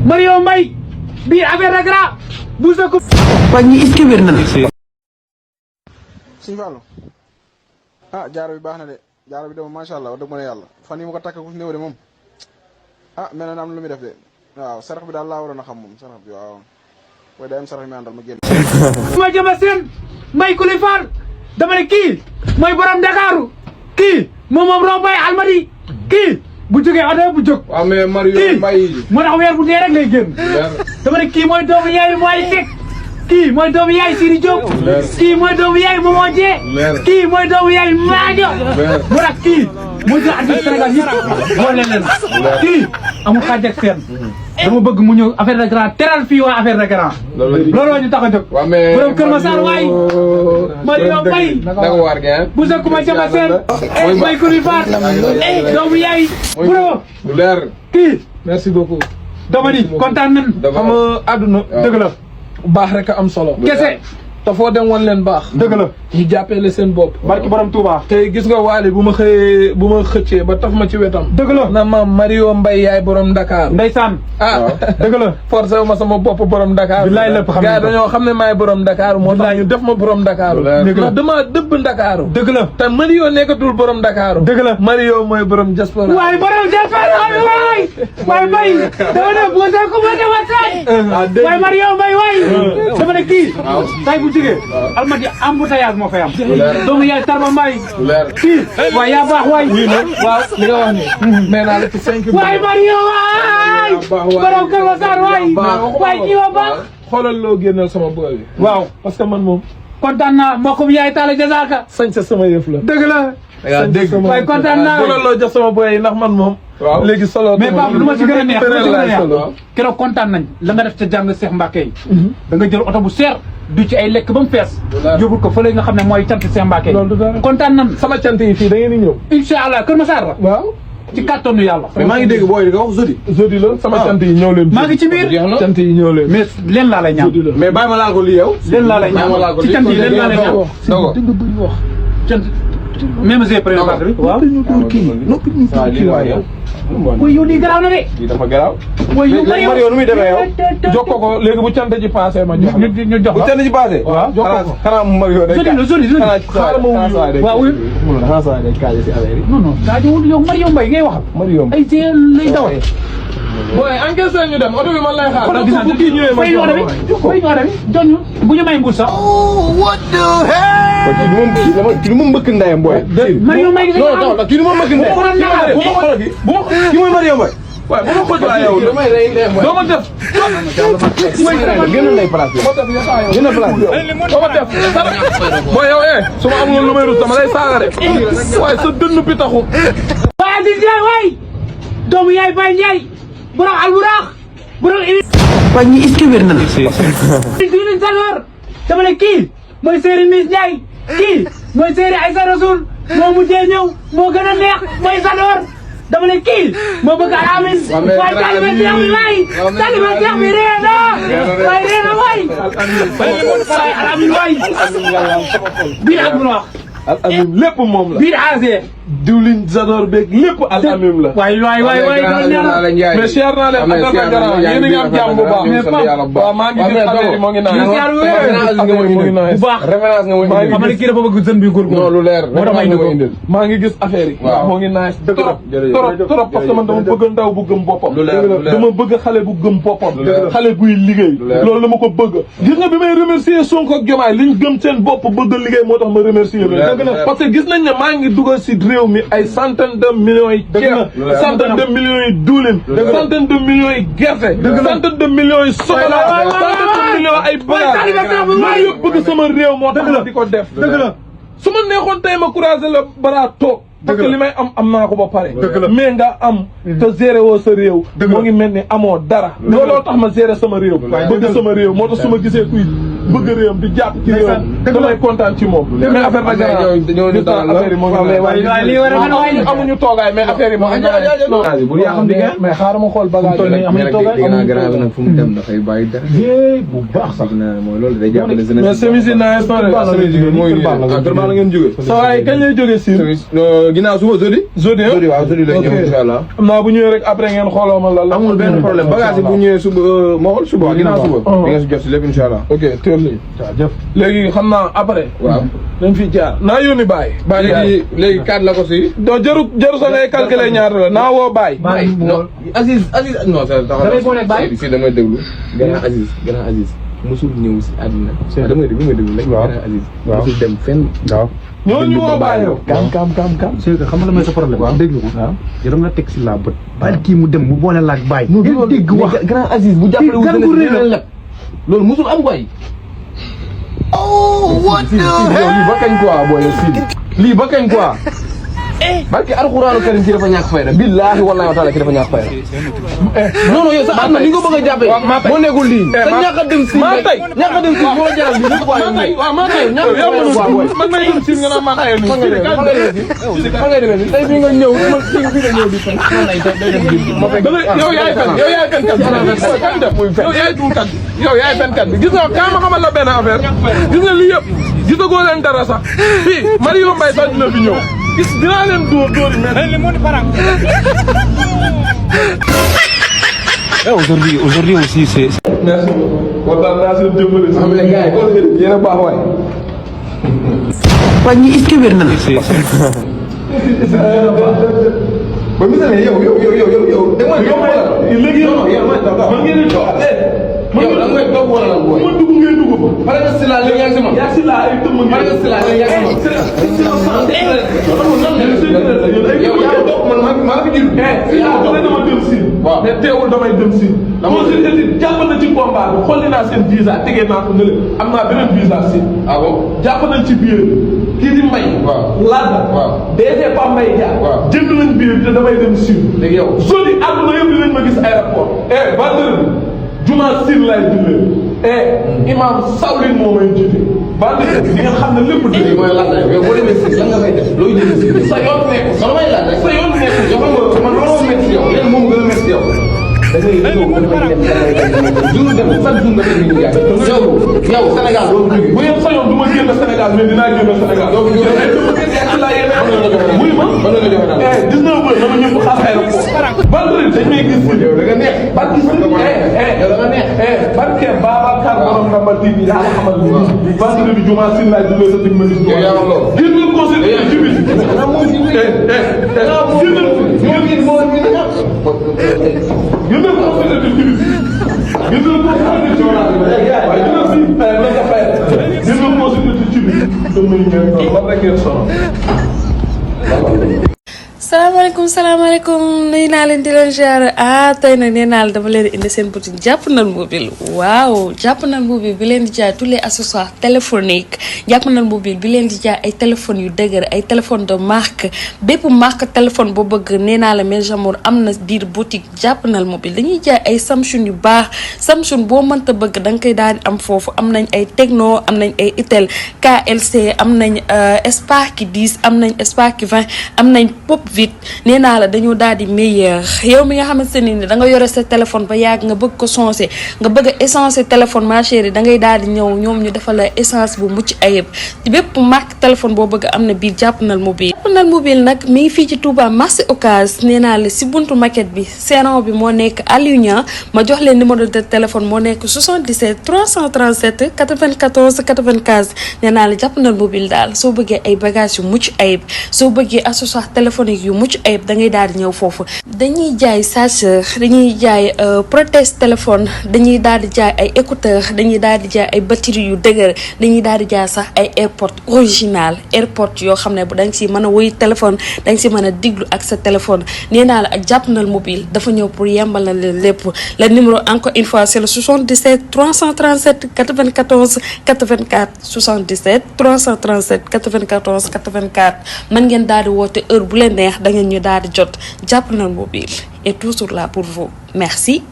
Mario Mbaye bii affaire rek la bu sa ko waa ñi est-ce que wér na Sëñ Fallou ah jaaro bi baax na de jaaro bi de moom macha allah wax dëgg ma ne yàlla fan yi mu ko takk ku néew de moom ah mel na am lu muy def de waaw sarax bi daal laa waroon a xam moom sarax bi waaw waaye day am sarax mi àndal ma génn. ma jëma seen may ku li faal dama ne kii mooy borom Dakaru kii moom Rombay Almadi kii bu jógee oto bu jóg. waaw mais Mario Mbaye moo tax weer bu dee rek lay génn. dama ne kii mooy doomu yaay mooy teg kii mooy doomu yaay Siri Diop. kii mooy doomu yaay Momo Dieng. kii mooy doomu yaay Maajo. moo tax kii moo jël artiste Sénégal yëpp boole leen kii amul xaaj ak seen. dama bëgg mu ñëw affaire de grand teral fii waa affaire de grand. looloo ñu tax a jóg. waaw mais borom Kër Masar waay. Mario Mbaye. bu sa kuma jama seen. may ku li faat. doomu yaay. bro. leer. kii. merci beaucoup. dama ni kontaan nañ. xam nga àdduna. dëgg la. baax rek a am solo. kese. te foo dem wan leen baax. dëgg la. ñu jàppale seen bopp. barki borom Touba. tey gis nga Waly bu ma xëyee bu ma xëccee ba taf ma ci wetam. dëgg la. na ma Mario Mbaye yaay borom Dakar. ndeysaan. ah dëgg la. forcé wu ma sama bopp borom Dakar. bilaay lépp xam gars dañoo xam ne maay borom Dakar moo tax ñu def ma borom Dakar. ndax dama dëbb Dakar. dëgg la. te Mario nekkatul borom Dakar. dëgg la. Mario mooy borom diaspora. waaye borom diaspora waay. waaye Mbaye dama ne bu sa ko ma dama saay. waaye Mario Mbaye waay. dama ne kii. tay bu jigee. Almadi embouteillage moo fay am. donc yaay Tarba Mbaye. kii waaye yaa baax waay. waaw li nga wax nii. mais naa la ci 5 waaye Mario waay. borom Kër Masar waay. waay kii wa baax. xoolal loo génnal sama boy bi. waaw parce que man moom. kontaan naa mbokk mi yaay Talla Jazaaka. sañ sa sama yëf la. dëgg la. waaye kontaan naa. xoolal loo jox sama boy yi ndax man moom. waaw léegi solo. mais Pape lu ma ci gën a neex keroog kontaan nañ la nga def ca jàng Cheikh Mbacke yi. da nga jël oto bu seer du ci ay lekk ba mu fees. yóbbu ko fële nga xam ne mooy cant Cheikh Mbacke yi. loolu du dara kontaan nañ. sama cant yi fii da ngeen di ñëw. incha allah Kër Masar la. waaw. ci kàttanu yàlla. mais maa ngi dégg booy di nga wax jeudi. jeudi la sama cant yi ñëw leen. maa ngi ci biir cant yi ñëw leen. mais leen laa lay ñaan. mais bàyyi ma laal ko lii yow. leen laa lay ñaan ci cant yi leen laa lay ñaan. dogo cant même j'ai pris part bi. waaw waaw yow lii garaaw na de. lii dafa garaaw. mooy yow Mario nu muy demee yow. jox ko ko léegi bu cant ji passé ma jox la. ñu jox bu ko teel ci passé. waaw jox ko ko. xanaa Mario day. joli xaaral ma wuyu. waaw wuyu. xanaa saa day kaay si affaire yi. non non daa jiwul yow Mario Mbaye ngay waxal. Mario ay see lay dawal. booy encaissé ñu dem oto bi man lay xaar. ndax bu kii ñëwee ma fay ñu oto bi fay ñu oto bi jox ñu bu ñu may mbuus sax. kii du ma mbëkk ndeyam booy. Mario Mbaye gis nga non kii du ma mbëkk ndeyam. bu ma xoolal kii bu ma kii mooy Mario Mbaye. waaye bu ma ko joxee yow damay rey ndeyam doo ma def. génn ndey place bi. génn place bi. doo ma def dara. booy yow su ma amul lu may rus dama lay saaga de. waaye sa dënn bi taxu. waaye Aziz Ndiaye waay doomu yaay Baye Ndiaye borom alburax borom waa ñi est-ce que wér na diine Senghor dama ne kii mooy Serigne Miss Ndiaye kii mooy Serigne Aïssa Rasoul moo mujjee ñëw moo gën a neex mooy Senghor dama ne kii moo bëgg Alamine waaye taalibe Cheikh bi waay taalibe Cheikh bi ree na waay ree na waay waay Alamine waay biir ak bu wax al amim lépp moom la. biir AG diwlin Zador beeg lépp al amim la. waay mais cher naa leen ak dara garaaw yéen a ngi am jàmm bu baax. mais Pape waaw maa ngi gis affaire yi moo ngi naan. bu baax référence nga woy xam nga kii dafa bëgg jeune bi góorgóorlu. non lu leer moo tax may indil maa ngi gis affaire yi. waaw moo ngi naan trop parce que man dama bëgg ndaw bu gëm boppam. dama bëgg xale bu gëm boppam. xale buy liggéey. loolu dama ko bëgg. gis nga bi may remercier Sonko ak Diomaye liñ gëm seen bopp bëgg liggéey moo tax ma remercier parce que gis nañ ne maa ngi dugal si réew mi ay centaine de millions yi ceeb centaine de millions yi diwlin centaine de millions yi gerte centaine de millions yi chocolat centaine de millions ay bagages maa yëpp bëgg sama réew moo tax di ko def su ma neexoon tey ma couragé la bara toog parce que li may am naa ko ba pare mais nga am te géré woo sa réew moo ngi mel ni amoo dara looloo tax ma géré sama réew bëgg sama réew moo tax su ma gisee kuy bëgg réewam di jàpp ci réewam damay kontaan ci moom mais affaire ba affaire yi moo ngi amuñu toogaay mais affaire yi moo ngi mais xaaral ma xool bagage nag fu mu dem dafay bàyyi dara bu baax sax mooy loolu day jàppale mais semis yi naa kër baa la ngeen jóge sa waay kañ lay jóge si ginnaaw suba jeudi waaw jeudi lay ñëw incha allah xam naa bu ñëwee rek après ngeen xooloo ma lan la amul benn problème bagage yi bu ñëwee suba ma xool suba ginnaaw suba di nga si jot si lépp incha allah ok teel li léegi xam naa après waaw dañ fi jaar naa yónni Baye léegi 4 la ko si donc jaru sa ngay calculer ñaata la naa woo Baye non Aziz non taxaw si damay déglu gannaaw Aziz musul ñëw si àddina damay déglu rek gannaaw Aziz musul dem fenn ñooñu woo Baye yow kam c'est que xam nga la mooy sa problème déglu ko yow nga teg si la bët bàyyi kii mu dem mu boole laak Baye dégg wax grand Aziz bu jàppale wu leen loolu musul am koy what the hell lii ba kañ quoi booy Sidi lii ba kañ quoi barke alxuraanu karim ci dafa ñàkk fayda billaahi wallaahi wa taala ci dafa ñàkk fayda non non yow sa àdduna ni nga ko bëgg a jàppee moo nekkul lii sa ñàkk a dem si moo la jaral bi maa tey man may dem si nga naan maa xayal fa ngay demee ni tey fii nga ñëw fii nga ñëw di fen yow yaay fen yow yaay duukat yow yaay fenkat bi gis nga kaa ma xamal la benn affaire gis nga lii yëpp gisagoo leen dara sax fii Mario Mbaye sax dina fi ñëw gis dinaa leen dóor yi aujourd'hui aussi c'est merci kontaan naa seen jëmbale xam ne gars yi yéen a baax waay waa ñi est-ce que wér nañ ba misalee yow da léegi yow man ngeen di toog yow da nga koy toog wala la booy ma dugg ngeen dugg fa pare nga si laa léegi yaa ngi si man yaa si laa ay tëmm pare nga si laa léegi yaa ngi si man yow yaa toog man maa fi jiitu dama dem si mais teewul damay dem si jàpp na ci combat bi xolli naa seen visa tegee naa ko nële am naa beneen visa si ah bon jàpp nañ ci biir kii di mbay laada DG Pa Mbaye Dia jënd nañ biir te damay dem si léegi yow zone yi àdduna yëpp dinañ ma gis aéroport vendredi juma siin lay jullee imam Sawlin moo may jiite vendredi di nga xam ne lépp léegi mooy laaj la yow boo demee si lan nga fay def looy jënd si sa yoon nekk man may laaj rek sa yoon nekk yow xam nga man looloo métti yow léegi moom gën a métti yow da ngay ñëw jour dem chaque jour nga dem ni yow Sénégal doo jóge bu yem sa yoon du ma génn Sénégal mais dinaa génn Sénégal donc wuy ma 19 heures dama ñëw xaar aéroport vendredi dañ may gis yow da nga neex barki yow da nga neex barke Babacar borom Ndamba TV yaa ma xamal ni vendredi juma sin laay duggee sa dig ma gis yow yaa wax loolu génnal consulté ci biir xanaa moom fi gënal consulté ci biir gënal consulté ci biir waaye gënal si naka fay gënal consulté ci biir damay ñëw ba rek ngeen sonal salaamaaleykum nuyu naa leen di leen ziar tey nag nee naa la dama leen indi seen boutique Jàppandal Mobile waaw Jàppandal Mobile bi leen di jaay tous les accessoires téléphoniques Jàppandal Mobile bi leen di jaay ay téléphones yu dëgër ay téléphones de marque bépp marque téléphone boo bëgg nee naa la mes amours am na biir boutique Jàppandal Mobile dañuy jaay ay Samsung yu baax Samsung boo mënta bëgg da nga koy daal di am foofu am nañ ay Tecno am nañ ay Itel KLC am nañ Spark 10 am nañ Spark 20 am nañ Pop vite nee naa la dañoo daal di meilleur yow mi nga xamante ne ni da nga yore sa téléphone ba yàgg nga bëgg ko changer nga bëgg a essencé téléphone ma chérie da ngay daal di ñëw ñoom ñu defal la essence bu mucc ayib ci bépp marque téléphone boo bëgg am na biir Jàppandal Mobile. Jàppandal Mobile nag mi ngi fii ci Touba marché Ocass nee naa la si buntu maquette bi serrant bi moo nekk Aliou ma jox leen numéro de téléphone moo nekk 77 337 94 95 nee naa la Jàppandal Mobile daal soo bëggee ay bagages yu mucc ayib soo bëggee accessoire téléphonique yu mucc ayib da ngay daal di ñëw foofu. dañuy jaay chargeur dañuy jaay protège téléphone dañuy daal di jaay ay écouteur dañuy daal di jaay ay batterie yu dëgër dañuy daal di jaay sax ay airpod original airpod yoo xam ne bu da nga si mën a wuy téléphone da nga si mën a diglu ak sa téléphone nee naa la ak Jàppandal Mobile dafa ñëw pour yembal na leen lépp le numéro encore une fois c'est le 77 337 94 84 77 337 94 84 mën ngeen daal di woote heure bu leen neex da ngeen ñu daal di jot Jàppandal Mobile est toujours là pour vous merci.